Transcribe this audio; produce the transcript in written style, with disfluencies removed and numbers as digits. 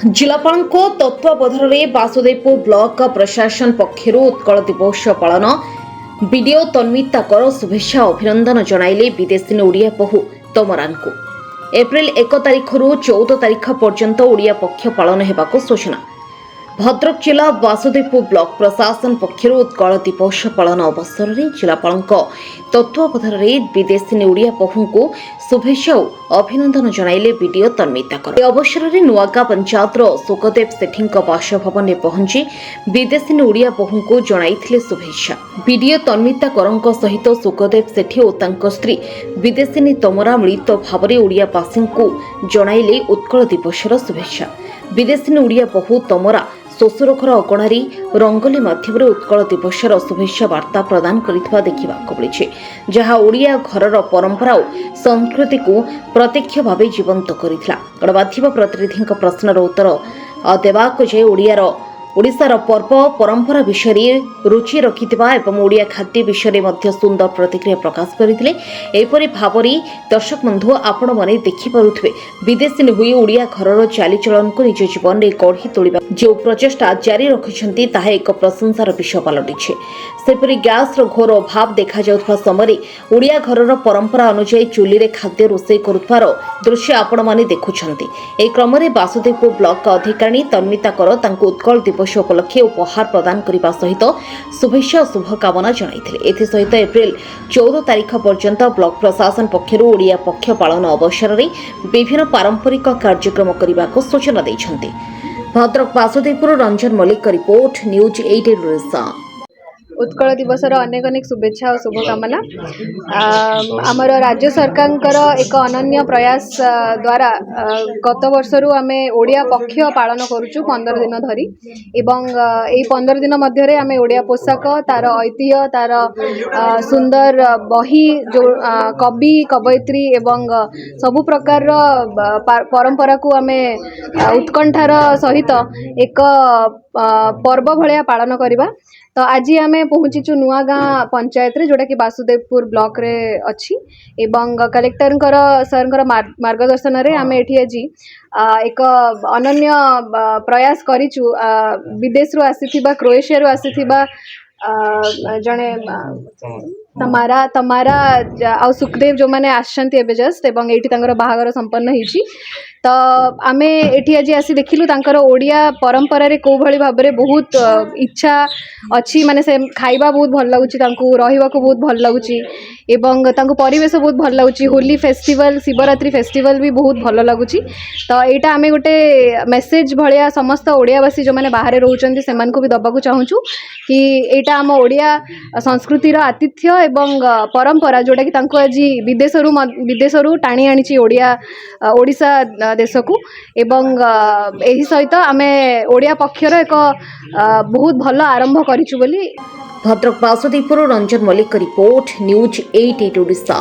ଜିଲ୍ଲାପାଳଙ୍କ ତତ୍ତ୍ୱାବଧାନରେ ବାସୁଦେବପୁର ବ୍ଲକ ପ୍ରଶାସନ ପକ୍ଷରୁ ଉତ୍କଳ ଦିବସ ପାଳନ। ବିଡିଓ ତନ୍ମିତା କର ଶୁଭେଚ୍ଛା ଅଭିନନ୍ଦନ ଜଣାଇଲେ ବିଦେଶିନୀ ଓଡ଼ିଆ ବୋହୂ ତମରାଙ୍କୁ। ଏପ୍ରିଲ 1 ତାରିଖରୁ 14 ତାରିଖ ପର୍ଯ୍ୟନ୍ତ ଓଡ଼ିଆ ପକ୍ଷ ପାଳନ ହେବାକୁ ସୂଚନା। ଭଦ୍ରକ ଜିଲ୍ଲା ବାସୁଦେବପୁର ବ୍ଲକ ପ୍ରଶାସନ ପକ୍ଷରୁ ଉତ୍କଳ ଦିବସ ପାଳନ ଅବସରରେ ଜିଲ୍ଲାପାଳଙ୍କ ତତ୍ତ୍ୱାବଧାନରେ ବିଦେଶିନୀ ଓଡ଼ିଆ ବୋହୂଙ୍କୁ ଶୁଭେଚ୍ଛା ଓ ଅଭିନନ୍ଦନ ଜଣାଇଲେ ବିଡିଓ ତନ୍ମିତା କର। ଏ ଅବସରରେ ନୂଆଗାଁ ପଞ୍ଚାୟତର ଶୁକଦେବ ସେଠୀଙ୍କ ବାସଭବନରେ ପହଞ୍ଚି ବିଦେଶିନୀ ଓଡ଼ିଆ ବୋହୂଙ୍କୁ ଜଣାଇଥିଲେ ଶୁଭେଚ୍ଛା। ବିଡିଓ ତନ୍ମିତା କରଙ୍କ ସହିତ ଶୁକଦେବ ସେଠୀ ଓ ତାଙ୍କ ସ୍ତ୍ରୀ ବିଦେଶିନୀ ତମରା ମିଳିତ ଭାବରେ ଓଡ଼ିଆବାସୀଙ୍କୁ ଜଣାଇଲେ ଉତ୍କଳ ଦିବସର ଶୁଭେଚ୍ଛା। ବିଦେଶିନୀ ଓଡ଼ିଆ ବୋହୂ ତମରା ଶ୍ୱଶୁର ଘର ଅଗଣାରେ ରଙ୍ଗୋଲି ମାଧ୍ୟମରେ ଉତ୍କଳ ଦିବସର ଶୁଭେଚ୍ଛା ବାର୍ତ୍ତା ପ୍ରଦାନ କରିଥିବା ଦେଖିବାକୁ ମିଳିଛି, ଯାହା ଓଡ଼ିଆ ଘରର ପରମ୍ପରା ଓ ସଂସ୍କୃତିକୁ ପ୍ରତ୍ୟକ୍ଷ ଭାବେ ଜୀବନ୍ତ କରିଥିଲା। ଗଣମାଧ୍ୟମ ପ୍ରତିନିଧିଙ୍କ ପ୍ରଶ୍ନର ଉତ୍ତର ଦେବାକୁ ଯାଇ ଓଡ଼ିଶାର ପର୍ବ ପରମ୍ପରା ବିଷୟରେ ରୁଚି ରଖିଥିବା ଏବଂ ଓଡ଼ିଆ ଖାଦ୍ୟ ବିଷୟରେ ମଧ୍ୟ ସୁନ୍ଦର ପ୍ରତିକ୍ରିୟା ପ୍ରକାଶ କରିଥିଲେ। ଏହିପରି ଭାବରେ ଦର୍ଶକ ବନ୍ଧୁ, ଆପଣମାନେ ଦେଖିପାରୁଥିବେ, ବିଦେଶିନୀ ହୋଇ ଓଡ଼ିଆ ଘରର ଚାଲିଚଳନକୁ ନିଜ ଜୀବନରେ ଗଢ଼ି ତୋଳିବା ଯେଉଁ ପ୍ରଚେଷ୍ଟା ଜାରି ରଖିଛନ୍ତି, ତାହା ଏକ ପ୍ରଶଂସାର ବିଷୟ ପାଲଟିଛି। ସେପରି ଗ୍ୟାସ୍ର ଘୋର ଅଭାବ ଦେଖାଯାଉଥିବା ସମୟରେ ଓଡ଼ିଆ ଘରର ପରମ୍ପରା ଅନୁଯାୟୀ ଚୁଲିରେ ଖାଦ୍ୟ ରୋଷେଇ କରୁଥିବାର ଦୃଶ୍ୟ ଆପଣମାନେ ଦେଖୁଛନ୍ତି। ଏହି କ୍ରମରେ ବାସୁଦେବପୁର ବ୍ଲକ ଅଧିକାରିଣୀ ତନ୍ମିତା କର ତାଙ୍କୁ ଉତ୍କଳ ଦିବସ ଉପଲକ୍ଷେ ଉପହାର ପ୍ରଦାନ କରିବା ସହିତ ଶୁଭେଚ୍ଛା ଓ ଶୁଭକାମନା ଜଣାଇଥିଲେ। ଏଥିସହିତ ଏପ୍ରିଲ 14 ତାରିଖ ପର୍ଯ୍ୟନ୍ତ ବ୍ଲକ ପ୍ରଶାସନ ପକ୍ଷରୁ ଓଡ଼ିଆ ପକ୍ଷ ପାଳନ ଅବସରରେ ବିଭିନ୍ନ ପାରମ୍ପରିକ କାର୍ଯ୍ୟକ୍ରମ କରିବାକୁ ସୂଚନା ଦେଇଛନ୍ତି। Bhadrak Basudevpur Ranjan Mallick report, news 18 Odisha. ଉତ୍କଳ ଦିବସର ଅନେକ ଅନେକ ଶୁଭେଚ୍ଛା ଓ ଶୁଭକାମନା। ଆମର ରାଜ୍ୟ ସରକାରଙ୍କର ଏକ ଅନନ୍ୟ ପ୍ରୟାସ ଦ୍ୱାରା ଗତ ବର୍ଷରୁ ଆମେ ଓଡ଼ିଆ ପକ୍ଷ ପାଳନ କରୁଛୁ 15 ଦିନ ଧରି ଏବଂ ଏଇ 15 ଦିନ ମଧ୍ୟରେ ଆମେ ଓଡ଼ିଆ ପୋଷାକ, ତାର ଐତିହ୍ୟ, ତାର ସୁନ୍ଦର ବହି, ଯେଉଁ କବି କବୟିତ୍ରୀ ଏବଂ ସବୁ ପ୍ରକାରର ପରମ୍ପରାକୁ ଆମେ ଉତ୍କଣ୍ଠାର ସହିତ ଏକ ପର୍ବ ଭଳିଆ ପାଳନ କରିବା। ତ ଆଜି ଆମେ ପହଞ୍ଚିଛୁ ନୂଆଗାଁ ପଞ୍ଚାୟତରେ, ଯେଉଁଟାକି ବାସୁଦେବପୁର ବ୍ଲକରେ ଅଛି ଏବଂ କଲେକ୍ଟରଙ୍କର ସାର୍ଙ୍କର ମାର୍ଗଦର୍ଶନରେ ଆମେ ଏଠି ଆଜି ଏକ ଅନନ୍ୟ ପ୍ରୟାସ କରିଛୁ। ବିଦେଶରୁ ଆସିଥିବା, କ୍ରୋଏସିଆରୁ ଆସିଥିବା ଜଣେ ତମାରା ତମାରା ଆଉ ସୁଖଦେବ, ଯେଉଁମାନେ ଆସିଛନ୍ତି ଏବେ ଜଷ୍ଟ ଏବଂ ଏଇଠି ତାଙ୍କର ବାହାଘର ସମ୍ପନ୍ନ ହେଇଛି। ତ ଆମେ ଏଠି ଆଜି ଆସି ଦେଖିଲୁ ତାଙ୍କର ଓଡ଼ିଆ ପରମ୍ପରାରେ କେଉଁ ଭଳି ଭାବରେ ବହୁତ ଇଚ୍ଛା ଅଛି। ମାନେ ସେ ଖାଇବା ବହୁତ ଭଲ ଲାଗୁଛି ତାଙ୍କୁ, ରହିବାକୁ ବହୁତ ଭଲ ଲାଗୁଛି ଏବଂ ତାଙ୍କୁ ପରିବେଶ ବହୁତ ଭଲ ଲାଗୁଛି। ହୋଲି ଫେଷ୍ଟିଭାଲ, ଶିବରାତ୍ରି ଫେଷ୍ଟିଭାଲ ବି ବହୁତ ଭଲ ଲାଗୁଛି। ତ ଏଇଟା ଆମେ ଗୋଟେ ମେସେଜ ଭଳିଆ ସମସ୍ତ ଓଡ଼ିଆବାସୀ ଯେଉଁମାନେ ବାହାରେ ରହୁଛନ୍ତି, ସେମାନଙ୍କୁ ବି ଦେବାକୁ ଚାହୁଁଛୁ କି ଏଇଟା ଆମ ଓଡ଼ିଆ ସଂସ୍କୃତିର ଆତିଥ୍ୟ ଏବଂ ପରମ୍ପରା, ଯେଉଁଟାକି ତାଙ୍କୁ ଆଜି ବିଦେଶରୁ ଟାଣି ଆଣିଛି ଓଡ଼ିଶା ଦେଶକୁ। ଏବଂ ଏହି ସହିତ ଆମେ ଓଡ଼ିଆ ପକ୍ଷର ଏକ ବହୁତ ଭଲ ଆରମ୍ଭ କରିଛୁ ବୋଲି। Bhadrak Basudevpur Ranjan Mallick report, news 88 Odisha.